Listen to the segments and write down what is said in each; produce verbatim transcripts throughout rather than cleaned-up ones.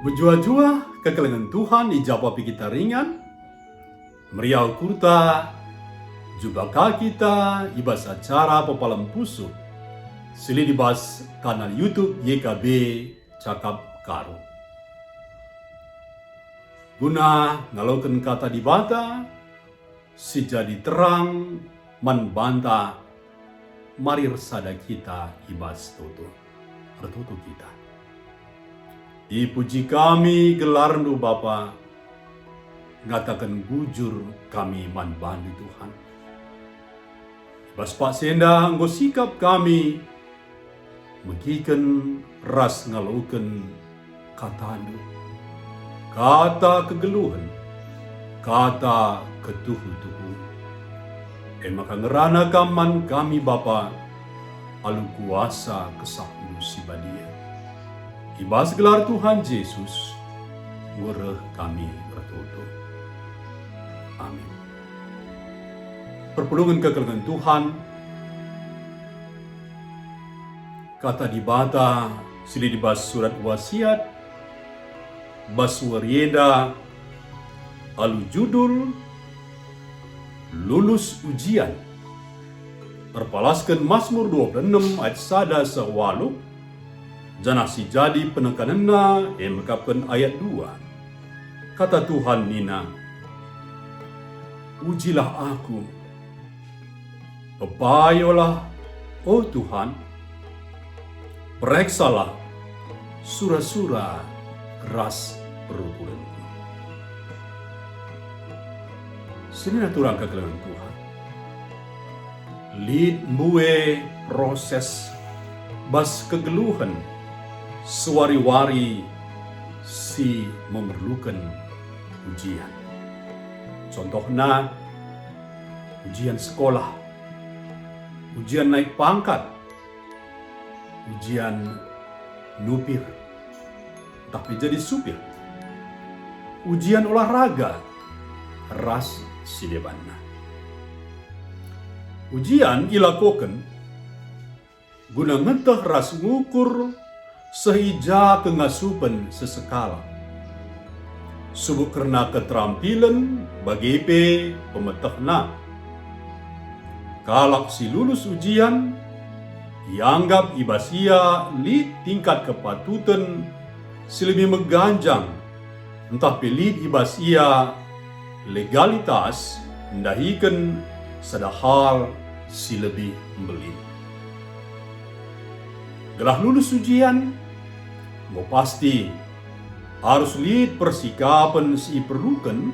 Mejuah-juah kekelengen Tuhan i ja pe kita ringan, meriah ukurta, jumpa ka kita i bas acara pepalem pusuh si lit i bas kanal YouTube Y K B Cakap Karo. Guna ngaloken Kata Dibata si jadi terang man banta, mari ersada kita i bas toto. Ertoto kita. Ipuji kami gelarNdu, Bapa, ngataken bujur kami man bandu, Tuhan. I bas paksa enda enggo sikap kami megiken ras ngaloken KataNdu, kata kegeluhen, kata ketuhu-tuhu. E maka ngerana Kam man kami, Bapa, alu kuasa KesahNdu Si Badia. I bas gelar Tuhan Jesus, enggo reh kami ertoto. Amin. Perpulungen kekelengen Tuhan, Kata Dibata si lit i bas surat Wasiat, bas wari enda alu judul Lulus Ujian. Erpalasken Masmur dua puluh enem ayat sada seh waluh, janah si jadi penekanenna e mekapken ayat dua. Kata Tuhan nina, "Ujilah Aku, pepayolah, o Tuhan, pereksalah sura-sura ras perukurenKu." Senina turang kekelengen Tuhan. Lit mbue proses bas kegeluhen sewari-wari si memerluken ujian. Contohna, ujian sekolah, ujian naik pangkat, ujian nupir, ntah pe jadi supir, ujian olahraga, ras si debanna. Ujian ilakoken guna ngeteh ras ngukur seh i ja kengasupen sesekalak, subuk kerna keterampilen bage pe pemetehna. Kalak si lulus ujian ianggap i bas ia lit tingkat kepatuten si lebih meganjang, ntah pe lit i bas ia legalitas ndahiken sada hal si lebih mbelin. Gelah lulus ujian, enggo pasti arus lit persikapen si iperluken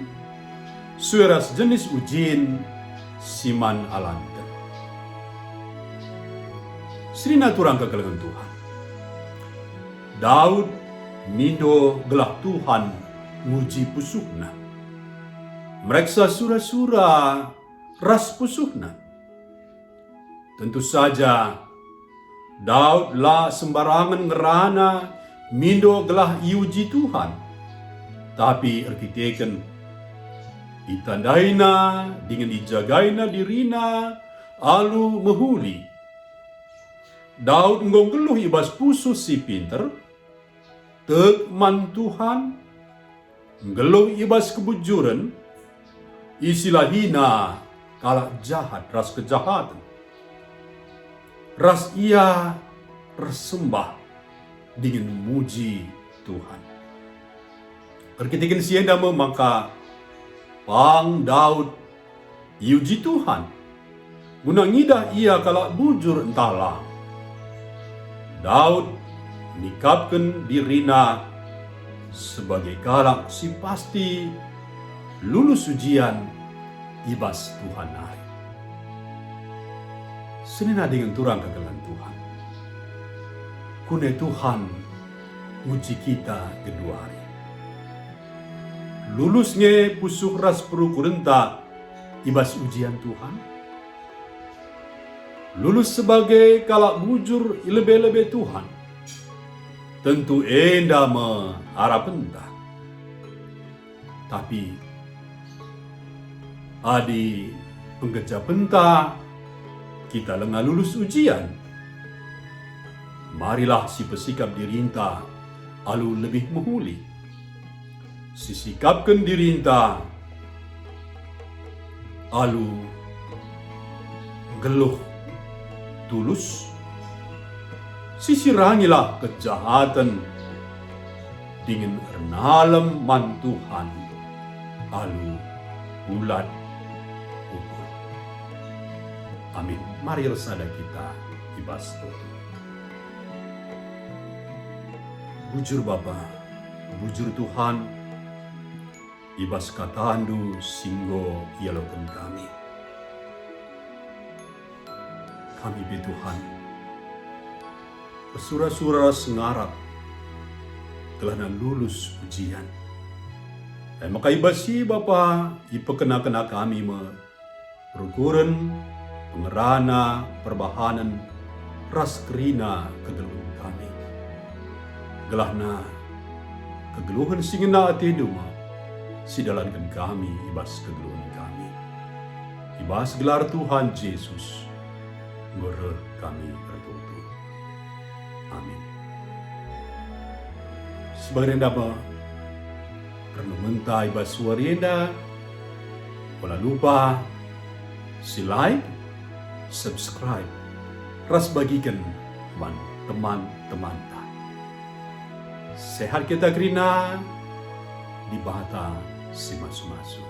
sue ras jenis ujin si man alanken. Senina turang kekelengen Tuhan. Daud mindo gelah Tuhan nguji pusuhna, mereksa sura-sura ras pusuhna. Tentu saja, Daud la sembarangen ngerana mindo gelah iuji Tuhan, tapi erkiteken itandaina dingen ijagaina dirina alu mehuli. Daud enggo nggeluh i bas pusuh si pinter, tek man Tuhan, nggeluh i bas kebujuren, isilahina kalak jahat ras kejahaten, ras ia ersembah dingen muji Tuhan. Erkiteken si enda me maka pang Daud iuji Tuhan, guna ngidah ia kalak bujur ntah lang. Daud nikapken dirina sebagai kalak si pasti lulus ujian i bas Tuhan nari. Senina dingen turang kekelengen Tuhan. Kune Tuhan nguji kita genduari. Lulus nge pusuh ras perukurenta i bas ujian Tuhan? Lulus sebagai kalak bujur i lebe-lebe Tuhan? Tentu enda me arapenta. Tapi adi penggejapenta kita langa lulus ujian, marilah sipesikap dirinta alu lebih mehuli. sisikapken dirinta alu nggeluh tulus, sisirangilah kejahaten dingen ernalem man Tuhan alu bulat ukur. Amin. Mari ersada kita i bas doa. Bujur Bapa, bujur Tuhan, i bas kataNdu si enggo ialoken kami. Kami pe Tuhan, ersura-sura ras ngarap, gelahna lulus ujian. E maka i bas si Bapa, ipekena-kena kami me perukuren, pengerana, perbahanen, ras kerina kegeluhen kami. Gelahna kegeluhen si ngena ateNdu me si dalanken kami i bas kegeluhen kami. I bas gelar Tuhan Jesus, enggo reh kami ertoto. Amin. Sebagai enda me renungenta i bas wari enda, ola lupa si like, subscribe, ras bagiken man teman-temanta. Sehat kita kerina, Dibata si masu-masu.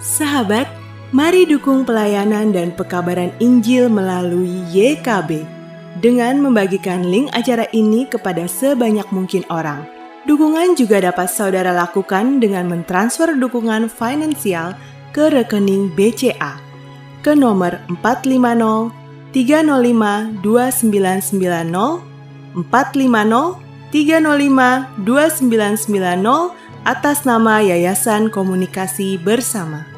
Sahabat, mari dukung pelayanan dan pekabaran Injil melalui Y K B dengan membagikan link acara ini kepada sebanyak mungkin orang. Dukungan juga dapat saudara lakukan dengan mentransfer dukungan finansial ke rekening B C A ke nomor empat lima nol tiga nol lima dua sembilan sembilan nol, empat lima nol tiga nol lima dua sembilan sembilan nol, atas nama Yayasan Komunikasi Bersama.